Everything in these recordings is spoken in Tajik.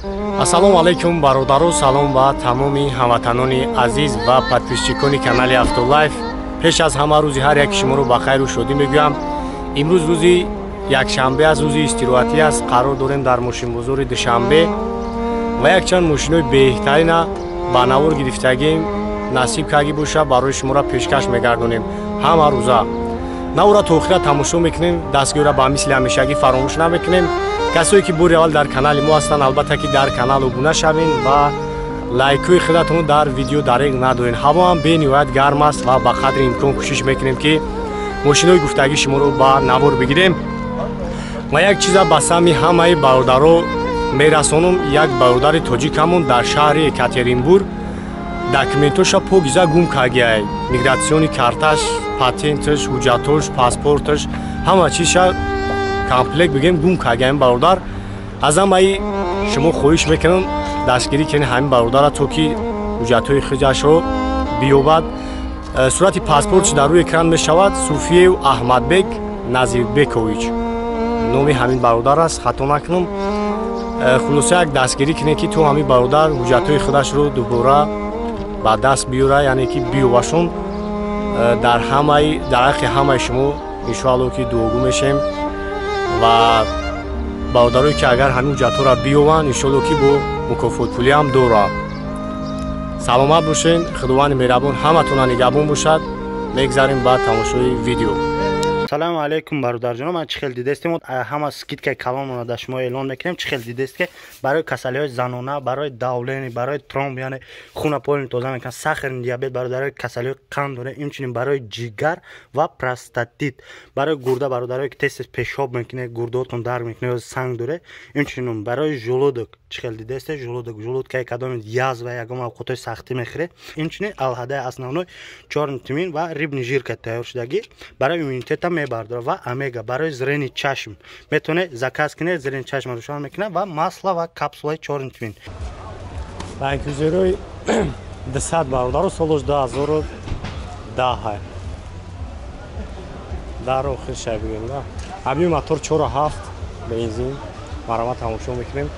Ассалому алайкум бародаро, салом ба тамоми ҳамватанони азиз ва подписчикони канали Автолайф. Пеш аз ҳама рӯзи ҳар яки шуморо ба хайру шодӣ мегӯям. Имрӯз рӯзи якшанбе аст, рӯзи истироҳатӣ аст. Қарор дорем дар мошинбозори Душанбе ва якчанд мошинои беҳтарина ба навор гирифтагим насиб кагӣ боша барои шуморо пешкаш мегардонем ҳама рӯза. Навора то охира тамошо мекунем, дастгиҳоро ба мисли ҳамешагӣ фаромӯш намекунем. Касое ки бори аввал дар канали мо ҳастанд, албатта ки дар канал обуна шавед ва лайкҳои худатонро дар видео дареғ надоред. Ҳаво ҳам бениҳоят гарм аст ва ба қадри имкон кӯшиш мекунем ки мошинои гуфтагии шуморо ба навор бигирем. Ва як чиза ба сами ҳамаи бародаро мерасонам. Як бародари тоҷикамон дар шаҳри Екатеринбург документоша покиза гум кардиай. Мигратсиони карташ, патенташ, ҳуҷҷатош, паспорташ, ҳама чизша комплект бигем гум кардиам бародар. Аз ҳамаи шумо хоҳиш мекунам дастгирӣ кунед ҳамин бародара то ки ҳуҷҷатҳои худашро биёбад. Сурати паспортш дар рӯи экран мешавад. Суфиев Аҳмадбек Назирбекович номи ҳамин бародар аст, хато накунам. Хулоса як дастгирӣ кунед ки то ҳамин бародар ҳуҷҷатҳои худашро дубора ба даст биёра, яъне ки биёбашон. Дар ҳаққи ҳамаи шумо иншоалло ки дуогӯ мешем ва бародарое ки агар ҳамин ҳуҷҷатҳоро биёванд, иншоалло ки бо мукофотпулӣ ҳам дорад. Саломат бошед, Худованди меҳрабон ҳаматона нигаҳбон бошад. Мегзарем ба тамошои видео. Салому алейкум бародарҷоно, ман чӣ хел дидестем, ҳама скидкаи калонона дар шумо эълон мекунем. Чӣ хел дидест ки барои касалиҳои занона, барои давление, барои тромб, яъне хуна полни тоза мекунад, сахарный диабет, бародарои касалиҳои қанд дорем, инчунин барои ҷигар ва простатит, барои гурда, бародарое ки тез тез пешоб мекунед, гурдаотон дард мекунад ё санг доре, инчунин барои желудок. Чӣ хел дидесте желудок, желудкаи кадоми язва ягон авқотҳои сахтӣ мехӯред. Инчунин алҳадаи основной чёрный тмин ва рыбный жирка тайёр шудагӣ барои иммунитета мебардорад ва омега барои зрени чашм. Метавонед заказ кунед, зрени чашм рӯшан мекунад ва масла ва капсулаи чёрный тмин. Лайнкрузерои 200 бародаро, солош 2010. Дар охир шай бигем, да. Ҳамин мотор 4.7 бензин. Марҳамат тамошо мекунем.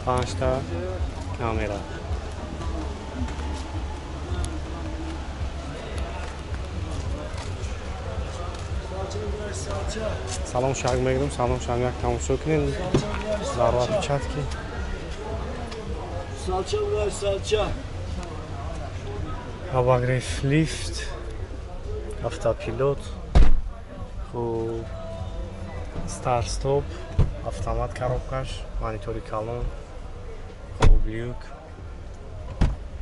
Панҷта камера. Салом шаг мегирем, салом шаг як тамошо кунем. Зарва печатки. Салча, салча. Обогрев лифт, автопилот, хуб, старт стоп, автомат коробкаш, монитори калон, хуб, люк,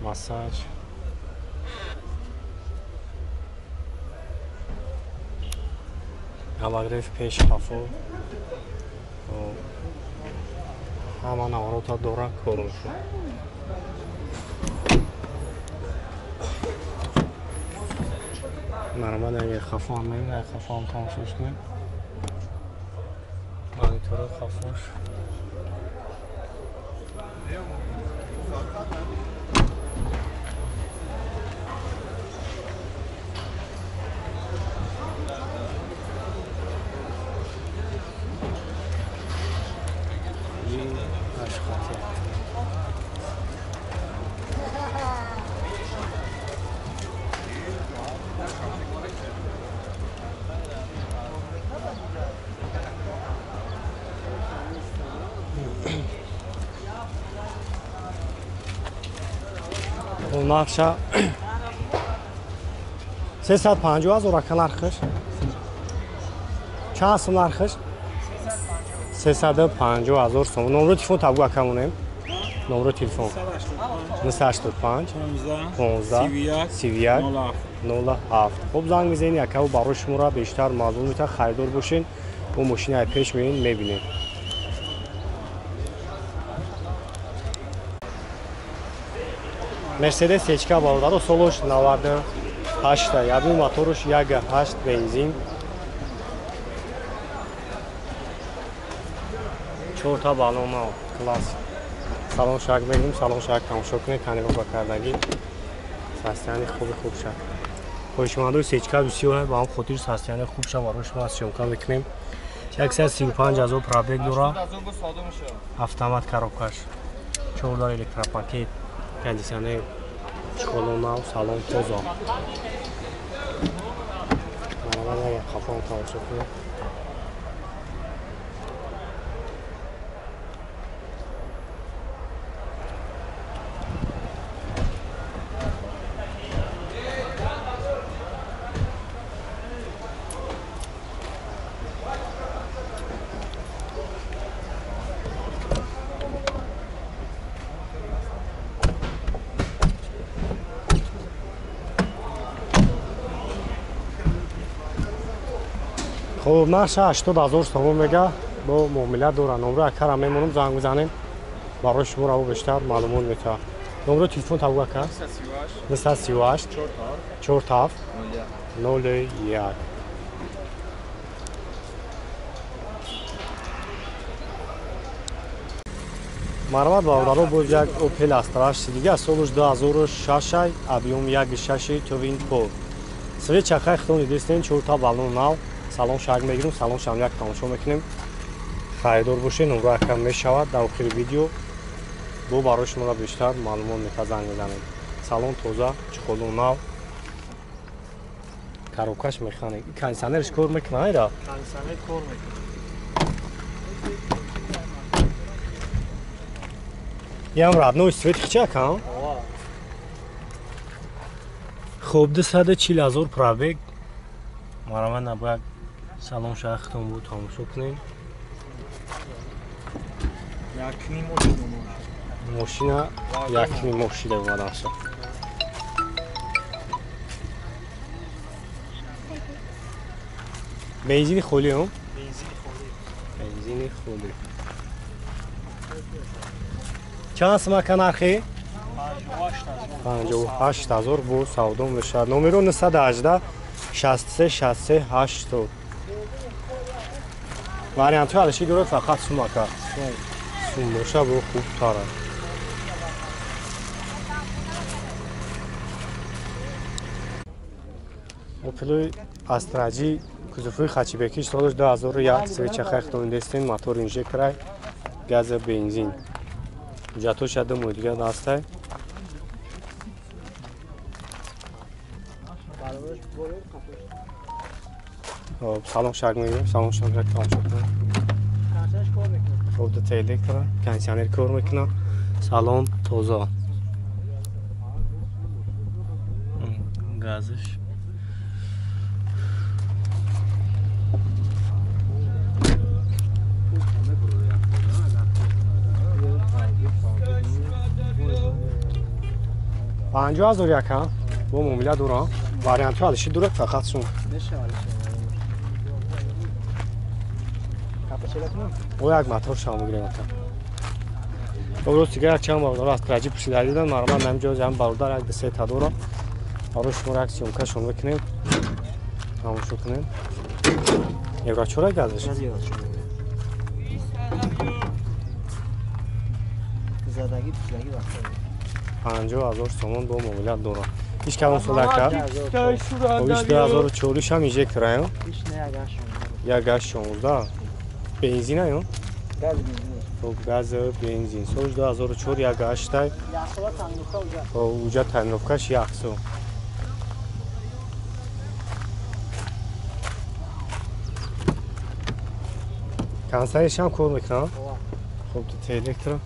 массаж. Обогрев пеш қафо. Ҳама наворота дора корушо. Марҳамат агар хафо ҳам мебинед, агар хафо ҳам тамошош кунед. Монитори хафош. Нархша 350 ҳазор ака нархаш. Чанд сум нархаш? 350 ҳазор сум. Номро телефон табгу ака монем. Номро телефон 985 15 31 07. Хуб, занг мезанед акаву барои шуморо бештар маълум мета, харидор бошед. Бо мошини пеш меин мебинед. Мерседес СЧК бародаро, солош 98, ябни моторуш 1.8 бензин. Чорта балона класс. Салон шак мегирем, салон шак тамошо кунед, танево ба кардагӣ. Состояние хуби хуб шак. Хоҳишмандои сечка бисёр ба ҳам хотир состояние хубша барои шумо съёмка мекунем. 135 000 пробег дора. Автомат коробкаш. 4 электропакет, кондиционер, чехоло нав, салон тоза. Марҳамат, қафон тамошо кунед. Хоб, нарша 80 000 сомон мега, бо муомила дора. Номро акара мемонам, занг бизанем, барои шумо раво бештар маълумот метавад. Номро телефон табу ака? 938 47 01. Марҳамат бародаро, боз як Opel Astra дига, солш 2006, объем 1.6 Twin Port. Свет чахай хитон дидестен, 4 та баллон нав. Салон шаг мегирем, салон шам як тамошо мекунем. Харидор бошед, номро акам мешавад дар охири видео. Бо барои шуморо бештар маълумот мета, занг мезанем. Салон тоза, чехоло нав. Коробкаш механик. Кондиционерш кор мекунад, айра? Кондиционер кор мекунад. Ям родной свет хичак, ҳа? Хоб, 240 000 пробег. Марҳамат, набояд салон шахтон буд тамошо кунем. Мошина якним моҳ шида омадаша. Бензини холӣ, ҳо? Бензини холӣ. Чанд сум ака нархи? 58 000 бо савдо мешавад. Номеро 918 63 63 80. Вариантҳои алиши дорад, фақат сум ака. Сум боша бо хубтар аст. Опелои Astra G кузовҳои хачибекиш солаш 2001, свечахай хитониндестен, мотор инжекторай, газа бензин. Ҳуҷҷатҳош ду моҳи дигар дастай. Салон шаг мегирем, салон шаг як тамошо кунем. Хоб, дута электро, кондиционер кор мекунад. Салон тоза. Газш. Панҷоҳ ҳазор яка бо муомила дорам. Вариантҳо алиши дорад, фақат сум. О, як мотор шава мегирем ака. Рост дига як чанд бародар Astra G пурсида диданд. Марҳамат, ҳамин ҷо ҳам бародар як ду се та дорам. Барои шумо як съёмкашон мекунем. Тамошо кунем. Евро чора газаш? Задаги пусидаги вақт. 50 000 сомон бо муомила дорам. Иш кадом сол ака? Иш 2004 ҳам инжектора, ё? Иш не, 1.16. Бензин, ё? Газ бензин. Хоб, газ бензин. Соли 2004 1.8. Хоб, уҷа тайновкаш як сол. Кондиционерш ҳам кор мекунад? Хоб, дута электро.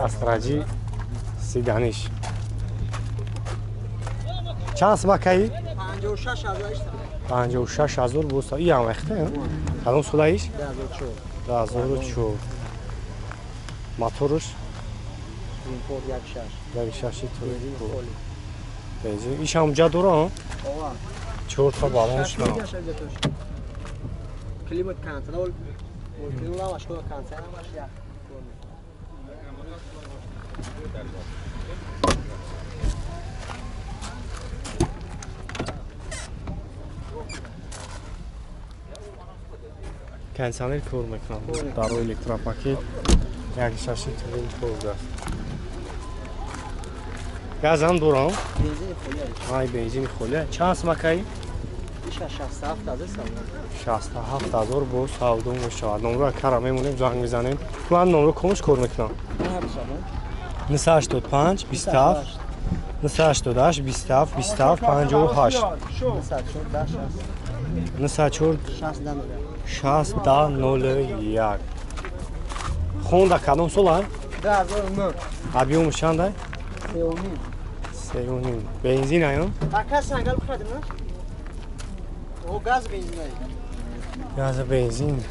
Astra G седаниш. Чанд сум акаи? 56 000 боса. И ҳам вақта, кадом солаиш? 2004. Моторш? 1.6 турбо. Бензин. Иш ҳам ҷа дора, ҳа? 4 та баллон шуда. Климат контрол, мултирул ҳамаш кор, кондиционер ҳамаш як. Кондиционер кор мекунам. Даро электропакет 1.6 турбин кор аст. Газам дорам. Бензини холӣ. Ай бензини холӣ. Чанд сумакай? 67 000 савдо. 67 000 бо савдо мешавад. Номро кара мемонем, занг мезанем. Ман номро комуш кор мекунам. 985 27 988 27 27 58 904 60 01. Хонда кадом сол ай? 2009. Объёмуш чанд ай? 3.5. 3.5. Бензин ай? Ака сангал бихарем, на? О, газ бензин ай. Газ бензин.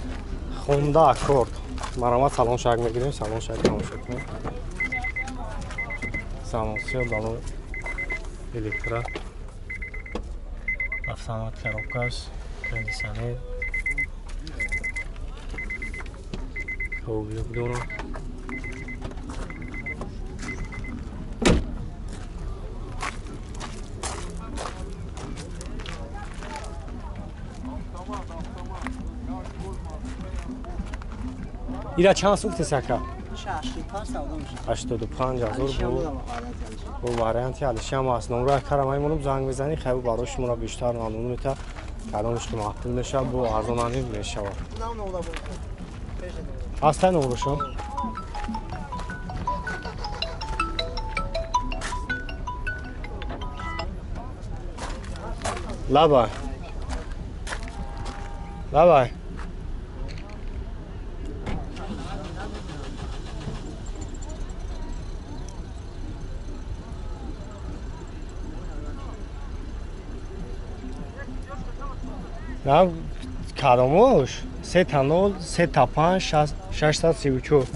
Хонда Аккорд. Маромад салон шак мегирем, салон шак тамошо кунем. Салон сиё бало электро. Автомат коробкаш, кондиционер. Ковлюк дорам. Ира чанд сӯхти сака? 85 85 000 бо варианти Алишам аст. Номро кара маймонам, занг мезанӣ, хайбу барои шуморо бештар маълум мета. Кадомш ки маъқул мешавад, бо арзонанӣ мешавад. Ҳастай номрошон? Лабай. Лабай. На кадомош? 3 0 3 5 634.